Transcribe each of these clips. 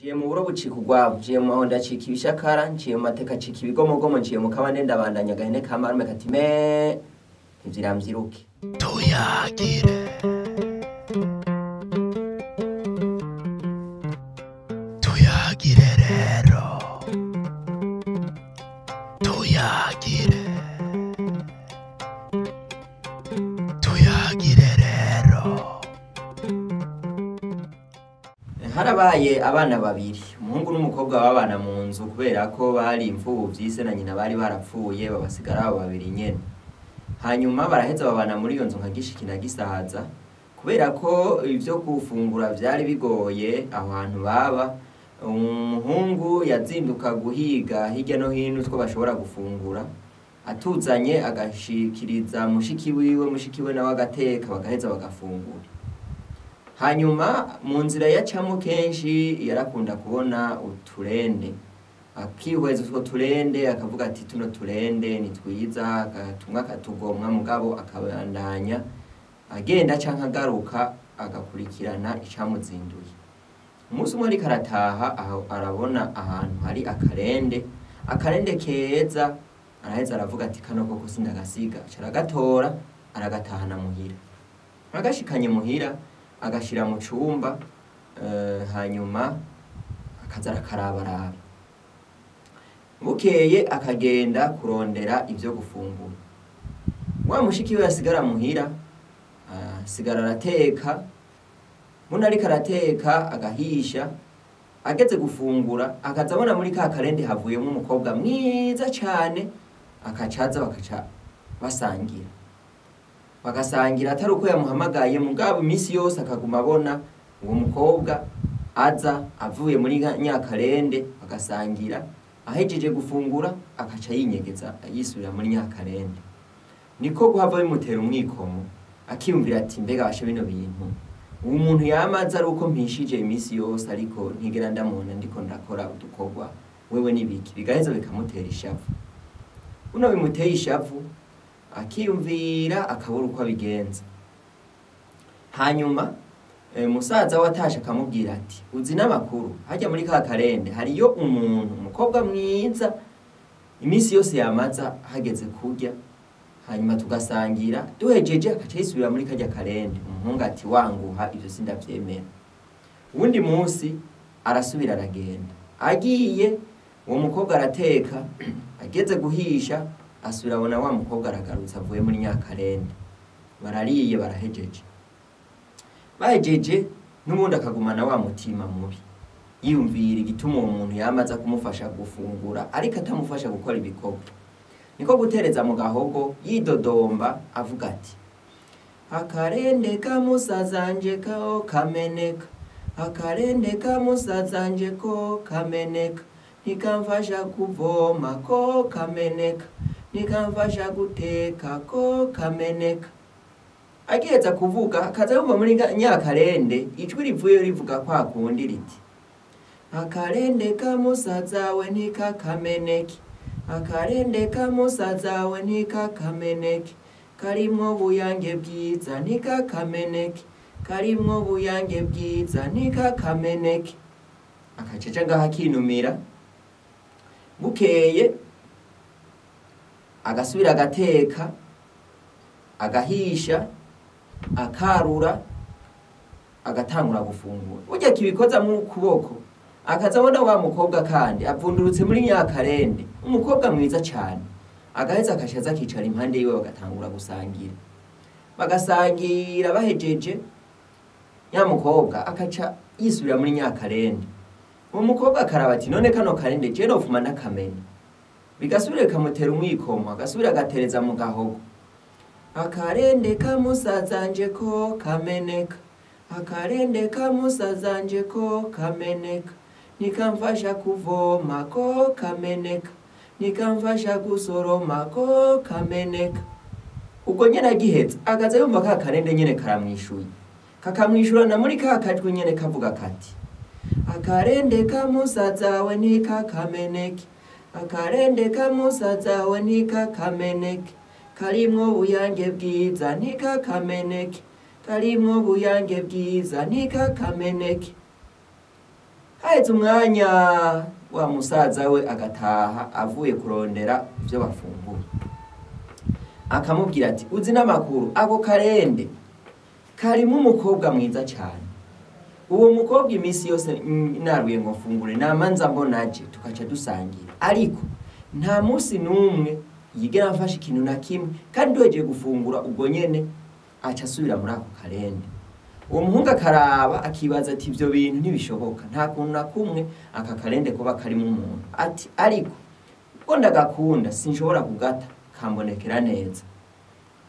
Nciye mu buro bucika urwabo, nciye mu mahondo acika ibishakara, nciye mu mateka acika ibigomogomo, nciye mu kabande ndabandanya agahene ka marume kati me ntivyiramvyiruke. Tuyagire. Tuyagire rero. Tuyagire. Tuyagire rero. Harabaye abana babiri, umuhungu n'umukobwa babana mu nzu kubera ko bari imfuvyi, se na nyina bari barapfuye, babasigara abo babiri nyene. Hanyuma baraheza babana muri iyo nzu nka gishiki na gisaza, kubera ko ivyo gufungura vyari bigoye aho hantu baba. Umuhungu yazinduka guhiga hirya no hino utwo bashobora gufungura, atuzanye agashikiriza mushiki wiwe, mushiki we nawe agateka, bagaheza bagafungura. Hanyuma mu nzira yacamwo kenshi yarakunda kubona uturende, akihweza utwo turende akavuga ati tuno turende ni twiza, tumwe akatugomwa, mugabo akabandanya agenda canke agaruka agakurikirana icamuzinduye. Umunsi umwe ariko arataha aho arabona ahantu hari akarende, akarende keza, araheza aravuga ati kano koko sindagasiga, aca aragatora aragatahana muhira. Agashikanye muhira agashira mu cumba, hanyuma akaza arakarabaraba. Bukeye akagenda kurondera ivyo gufungura. Wa mushiki we asigara muhira, asigara arateka, muno ariko arateka agahisha, ageze gufungura akaza abona muri ka karende havuyemo umukobwa mwiza cane, akacaza bakaca basangira. Bagasangira atari uko yamuhamagaye, mugabo imisi yose akaguma abona uwo mukobwa aza avuye muri nyakarende bagasangira, ahejeje gufungura akaca yinyegeza yisubira muri nyakarende. Niko guhava bimutera umwikomo, akiyumvira ati mbega bashe bino bintu, uwo muntu yamaze ari uko mpishije imisi yose ariko ntigera ndamubona ndiko ndakora udukorwa, wewe nibiki? Bigaheza bikamutera ishavu. Buno bimuteye ishavu akiyumvira akabura uko abigenza. Hanyuma musaza we atashe akamubwira ati uzi n'amakuru, harya muri ka karende hariyo umuntu, umukobwa mwiza, imisi yose yamaza hageze kurya, hanyuma tugasangira, duhejeje akaca yisubira muri karya karende. Umuhungu ati wanguha ivyo sindavyemera. Uwundi munsi arasubira aragenda, agiye uwo mukobwa arateka, ageze guhisha asubira abona wa mukobwa aragarutse avuye muri nyakarende. Barariye barahejeje. Bahejeje n'ubundi akagumana wa mutima mubi, yiyumvira igituma uwo muntu yamaze kumufasha gufungura ariko atamufasha gukora ibikorwa. Niko gutereza mu gahogo yidodomba avuga ati akarende ka musazanje ko kameneka, akarende ka musazanje ko kameneka, ntikamfasha kuvoma ko kameneka, ntikamfasha guteka ko kameneka. Agiheza kuvuga akaza yumva muri nyakarende ijwi rivuye rivuga kwa kundi riti akarende ka musazawe ntikakameneke, akarende ka musazawe ntikakameneke, karimwo buyange bwiza ntikakameneke, karimwo buyange bwiza ntikakameneke. Akaceca ngaho akinumira. Bukeye agasubira agateka, agahisha, akarura, agatangura gufungura. Burya kibikoza mu kuboko akaza abona wa mukobwa kandi avundurutse muri nyakarende, umukobwa mwiza cane, agaheza akashaza akicara impande yiwe bagatangura gusangira. Bagasangira bahejeje, nya mukobwa akaca yisubira muri nyakarende. Uwo mukobwa akaraba ati none kano karende je nofuma ndakamena. Bigasubira bikamutera umwikomo, agasubira agatereza mu gahogo. Akarende ka musazanje ko kameneka, akarende ka musazanje ko kameneka, nikamfasha kuvoma ko kameneka, nikamfasha gusoroma ko kameneka. Ubwo nyene agiheza akaza yumva ka karende nyene karamwishuye, kakamwishura na muri ka kajwi nyene kavuga kati akarende ka musazawe ntikakameneke, akarende ka musazawe ntikakameneke, karimwo buyange bwiza ntikakameneke, karimwo buyange bwiza ntikakameneke. Haheze umwanya wa musaza we agataha avuye kurondera ibyo bafungura, akamubwira ati uzi n'amakuru, ako karende karimo umukobwa mwiza cyane. Uwo mukobwa iminsi yose naruye ngo mfungure namanza mbonaje tukaca dusangira, ariko nta munsi n'umwe yigera amfasha ikintu na kimwe, kandi duhejeje gufungura ubwo nyene aca asubira muri ako karende. Uwo muhungu akaraba akibaza ati ibyo bintu ntibishoboka, nta kuntu na kumwe aka karende kuba karimo umuntu. Ati ariko ubwo ndagakunda sinshobora kugata, kambonekera neza.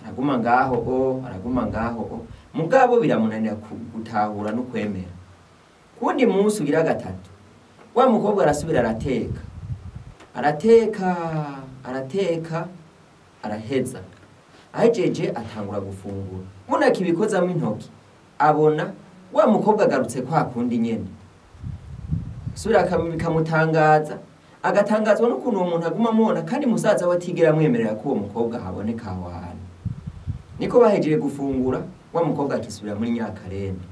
Araguma ngaho o, araguma ngaho o, mugabo biramunanira gutahura no kwemera. Kundi munsi ugira gatatu, wa mukobwa arasubira arateka, arateka, arateka, araheza. Ahejeje atangura gufungura, mbona akibikozamo intoki abona wa mukobwa agarutse kwa kundi nyene. Subira bikamutangaza, agatangazwa n'ukuntu uwo muntu aguma amubona kandi musaza we atigera amwemerera ko uwo mukobwa haboneka aho hantu. Niko bahejeje gufungura, wa mukobwa akisubira muri nyakarende.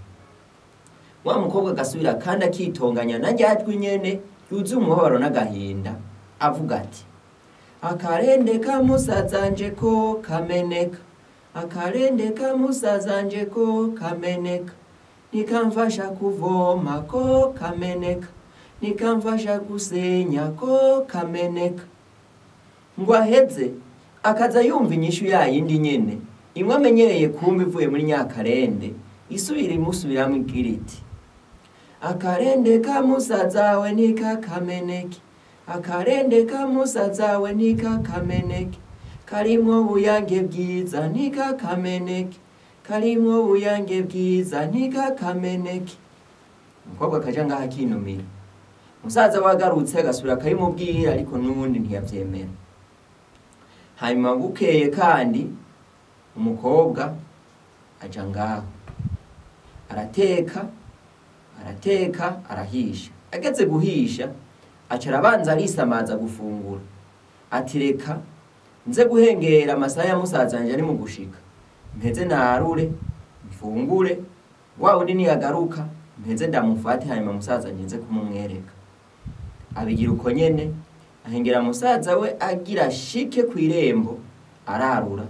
Wa mukobwa agasubira kandi akitonganya na rya jwi nyene ryuzuye umubabaro n'agahinda, avuga ati akarende ka musazanje ko kameneka, akarende ka musazanje ko kameneka, nikamfasha kuvoma ko kameneka, nikamfasha gusenya ko kameneka. Ngo aheze akaza yumva inyishu yayindi nyene imwe amenyereye kumva ivuye muri nyakarende, isubira imusubiramwo igira iti akarende ka musazawe nikakameneke, akarende ka musazawe nikakameneke, karimwo buyange bwiza nikakameneke, karimwo buyange bwiza nikakameneke. Umukobwa akaja ngaho akinumira. Musaza we agarutse agasubira akabimubwira, ariko n'ubundi ntiyavyemera. Hanyuma bukeye kandi umukobwa aja ngaho arateka, arateka, arahisha. Ageze guhisha aca arabanza arisamaza gufungura, ati reka nze guhengera amasaha ya musaza wanje ari mu gushika, mpeze narure mfungure, wa wundi niyagaruka mpeze ndamufate, hanyuma musaza wanje nze kumumwereka. Abigira uko nyene, ahengera musaza we agira shike kw'irembo, ararura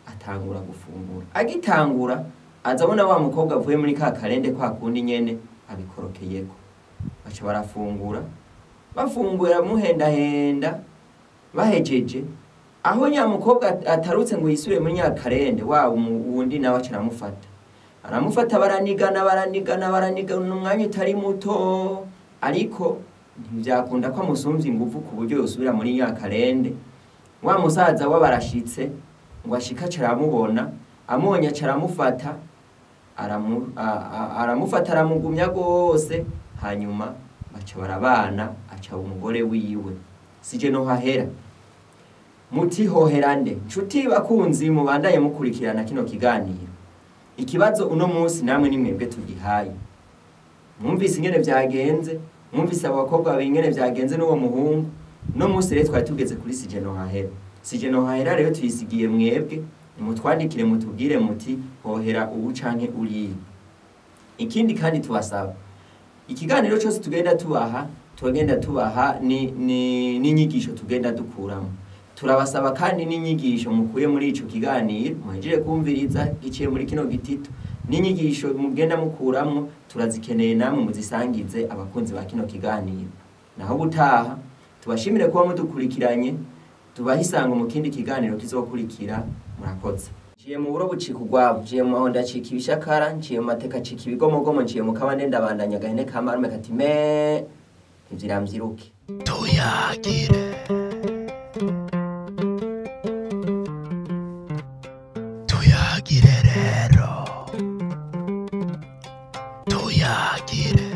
atangura gufungura. Agitangura aza abona wa mukobwa avuye muri ka karende kwa kundi nyene abikorokeyeko. Baca barafungura, bafungura muhendahenda, bahejeje aho nyamukobwa atarutse ngo yisubire muri nyakarende, wa wundi nawe aca aramufata, aramufata, baranigana, baranigana, baranigana umwanya utari muto, ariko ntivyakunda ko amusumvya inguvu ku buryo yosubira muri nyakarende. Wa musaza we barashitse, ngo ashike aca aramubona, amubonye aca aramufata, aramufata aramugumya rwose, hanyuma baca barabana, aca umugore wiwe. Sije no hahera muti hohera nde? Nshuti bakunzi mubandaye mukurikirana kino kiganiro, ikibazo uno munsi namwe ni mwebwe tugihaye. Mwumvise ingene vyagenze, mwumvise abo bakobwa babiri ingene vyagenze n'uwo muhungu. No munsi rero twari tugeze kuri sije no hahera. Sije no hahera rero tuyisigiye mwebwe, nimutwandikire mutubwire muti hohera ubu canke uriya. Ikindi kandi tubasaba, ikiganiro cyose tugenda tubaha, tugenda tubaha n'inyigisho tugenda dukuramo. Turabasaba kandi n'inyigisho mukuye muri ico kiganiro muhejeje kumviriza giciye muri kino gitito, n'inyigisho mugenda mukuramwo turazikeneye, namwe muzisangize abakunzi ba kino kiganiro. Naho gutaha tubashimire kuba mudukurikiranye, tubahe isango mu kindi kiganiro kizokurikira. Murakoze. Nciye mu buro bucika urwabo, nciye mu mahondo acika ibishakara, nciye mu mateka acika ibigomogomo, nciye mu kabande ndabandanya agahene ka marume kati me ntivyiramvyiruke. Tuyagire, tuyagire rero, tuyagire.